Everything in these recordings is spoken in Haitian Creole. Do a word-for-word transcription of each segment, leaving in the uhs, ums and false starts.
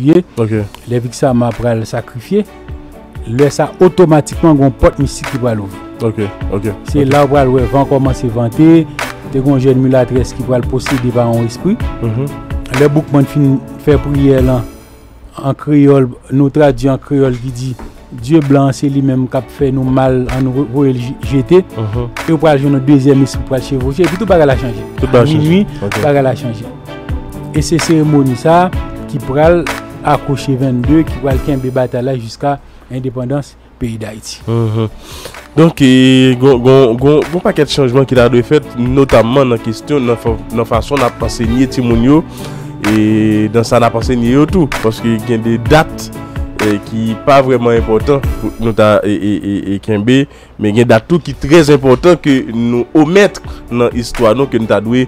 ye. Lè Vixama pral sakrifye, lè sa otomatikman gen yon pòt mistik ki pral ouvri. Se la ou pral wè van kòmanse vante. Te gen yon jèn milatrès ki pral posede pa yon espri. Lè Boukman fin fè priyè lan an kreyòl, nou tradui an kreyòl ki di, Dye blan an se li menm k ap fè nou mal, ann voye l jete. E ou pral jwenn yon dezyèm espri pral chevoche, epi tout bagay la chanje. A minwi, bagay la chanje. E se seremoni sa a ki pral akouche vennde, ki pral kenbe batay la jiska endepandans peyi Dayiti. Donk, gon pakèt chanjman ki ta dwe fèt, notamman nan kesyon, nan fason n ap ansenye timoun yo, e nan sa n ap ansenye yo tou, paske gen de dat ki pa vrèman enpòtan pou nou ta kenbe, men gen dat tou ki trè enpòtan ke nou omèt nan istwa nou, ke nou ta dwe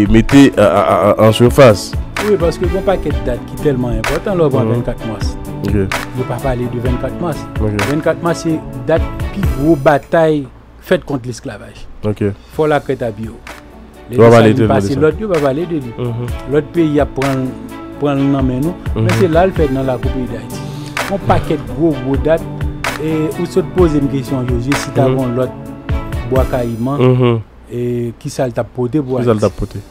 mete an sifas. Wi, paske gen yon pakèt dat ki tèlman enpòtan lè w pran vennkat mas. Yo pa pale de vennkat mas. Vennkat mas se dat pi gwo batay fèt kont lesklavaj. Fò lakrè ta biwo. Lè Desalin pase lòt yo pa pale de li. Lòt peyi ap pran l nan men nou. Men se la l fèt nan lakou peyi Dayiti. Yon pakèt gwo gwo dat. E ou sot poze m kesyon Jozye, si ta gen yon lòt Bwa Kayiman, e kisa l t ap pote pou Ayiti?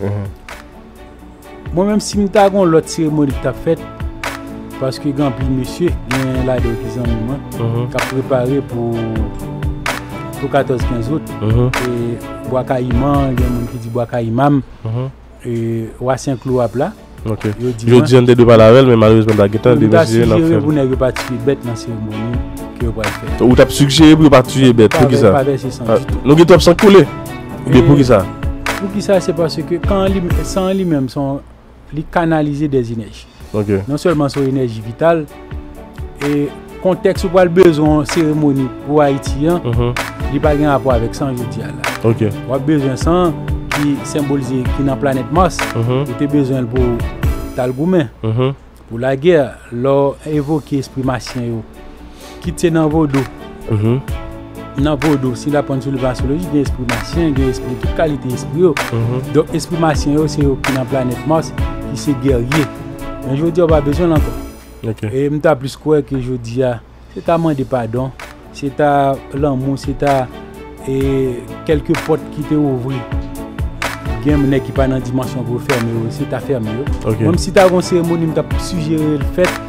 Mwen menm si m ta gen yon lòt seremoni ki t ap fèt, paske gen anpil mesye, gen ladan yo ki zanmi mwen, k ap prepare pou pou katòz kenz out. E Bwa Kayiman, gen moun ki di Bwa Kayimam, e Wa Senklou ap la. Yo di mwen, jodi an te dwe pale avè l, men malerezman ta gentan demisyonnen nan fè l. Pou nèg yo pa tiye bèt nan seremoni ke yo pral fè. Ou t ap sigjere pou yo pa tiye bèt, poukisa? Pa vèse san ditou. Nou gen twòp san k koule. Oubyen poukisa? Poukisa? Se paske kan li, san li menm se yon, li kanalize dèzenèji. Non sèlman se yon enèji vital, e kontèks ou pral bezwen yon seremoni pou Ayiti an, li pa gen rapò avèk san jodi a la. W ap bezwen san ki senbolize, ki nan planèt Mas, ou te bezwen l pou t al goumen, pou lagè. Lè w evoke espri masyen yo, kit se nan vodou, nan vodou, si n ap pran sou nivo astroloji, gen espri masyen, gen espri, tout kalite espri yo. Donk, espri masyen yo, se yo ki nan planèt Mas, ki se gèrye. Men jodi a, w pa bezwen l ankò. E m ta plis kwè ke jodi a, se ta mande padon, se ta lanmou, se ta, e kèlke pòt ki te ouvri. Gen nèg ki pa nan dimansyon pou yo fèmen yo, se ta fèmen yo. Menm si ta gen yon seremoni, m t ap sijere l fèt,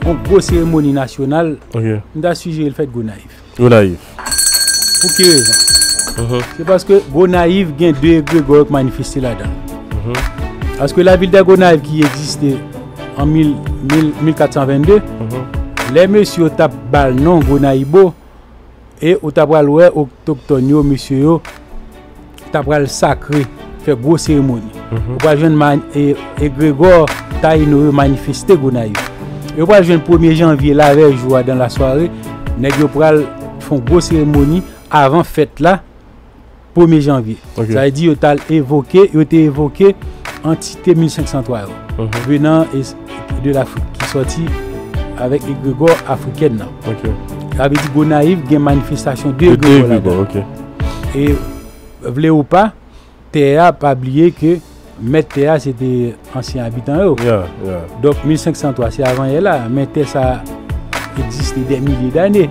yon gwo seremoni nasyonal, m ta sijere l fèt Gonayiv. Gonayiv. Pou ki rezon? Se paske Gonayiv gen de egregò yo k manifeste ladan l. Paske lavil de Gonayiv ki egziste an mil, mil, mil kat san vennde, lè mesye yo t ap ba l non Gonayibo, e ou ta pral wè otoktòn yo, mesye yo, ta pral sakre, fè gwo seremoni. Ou pral jwenn egregò Tayino yo manifeste Gonayiv. E ou pral jwenn premye janvye, lavèy jou a, dan lasware, nèg yo pral fè yon gwo seremoni avan fèt la, premye janvye. Sa vle di yo t al evoke, yo te evoke antite mil senk san twa yo, venan de Lafrik, ki sòti avèk egregò afrikèn nan. Sa vle di Gonayiv gen manifestasyon de egregò ladan. E vle ou pa, tè a, pa bliye ke mèt tè a se te ansyen abitan yo. Donk, mil senk san twa, se avan yè la, men tè sa a egziste dè milye dane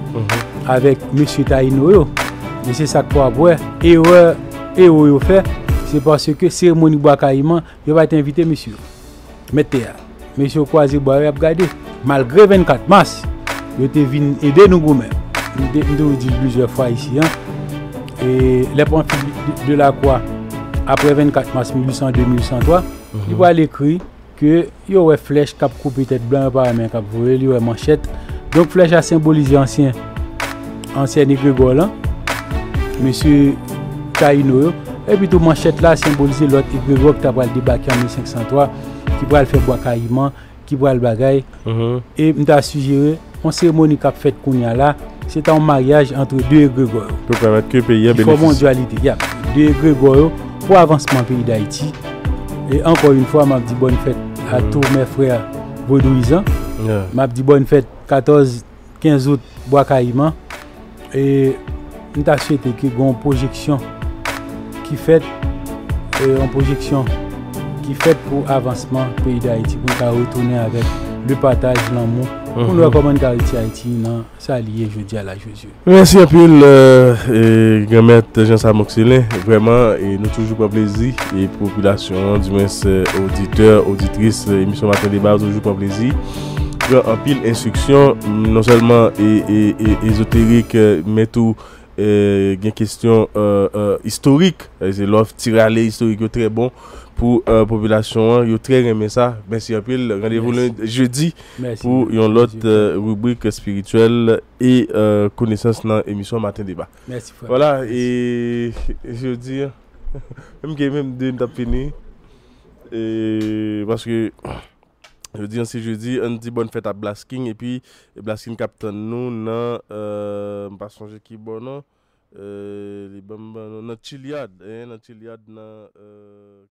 avèk mesye Tayino yo. E se sa k fè w ap wè, erè ewo yo fè, se paske seremoni Bwa Kayiman, yo pa t envite mesye yo. Mèt tè a. Mesye yo kwaze bra yo, y ap gade. Malgre vennkat mas, yo te vin ede nou goumen. M te, m te di l plizyè fwa isi an. E lè Pamfil Delakwa, apre vennkat mas mil uit san de, mil uit san twa, li pral ekri ke yo wè flèch k ap koupe tèt blan, yo pa wè men k ap voye l, yo wè manchèt. Donk, flèch la senbolize ansyen, ansyen egregò lan, mesye Tayino yo. Epi tou, manchèt la senbolize lòt egregò ki ta pral debake an mil senk san twa, ki pral fè Bwa Kayiman, ki pral bagay. E m ta sijere, yon seremoni k ap fèt kounye a la, se ta yon maryaj ant de egregò yo. Pou pèmèt ke peyi a benefisye. Ki fòme yon dyalite, ya. De egregò yo, pou avansman peyi Dayiti. E ankò yon fwa, m ap di bòn fèt a tou mè frè vodouyizan. M ap di bòn fèt katòz, kenz out, Bwa Kayiman. E m ta swete ke gen yon pwojeksyon ki fèt, e yon pwojeksyon ki fèt pou avansman peyi Dayiti, pou n ka retounen avèk le pataj, lanmou, pou nou wè kòman n ka retire Ayiti nan sa li ye jodi a la, Josué. Mèsi anpil, euh, e, Granmèt Jean Sam Oxcelin. Vrèman, e, nou toujou pran plezi, e popilasyon an, dimwens, e, oditè, oditris, e, emisyon Maten Deba, toujou pran plezi. Pran anpil enstriksyon, non sèlman, e, e, e, ezoterik, e, men tou, e, gen kesyon, e, e, istorik. E, se lè w ap tire ale istorik yo trè bon pou, e, popilasyon an. Yo trè renmen sa. Mèsi anpil. Randevou jedi pou yon lòt, e, ribrik espirityèl e, e, konesans nan emisyon Maten Deba. Mèsi, frè. Vwala, e jodi a, menm gen menm de n t ap fini. E, paske jodi a se jedi, ann di bòn fèt a Blasking, epi Blasking k ap tann nou nan, e, m pa sonje ki bò non. E, li ban m, ban nou nan Chiliad, en, nan Chiliad, nan, e,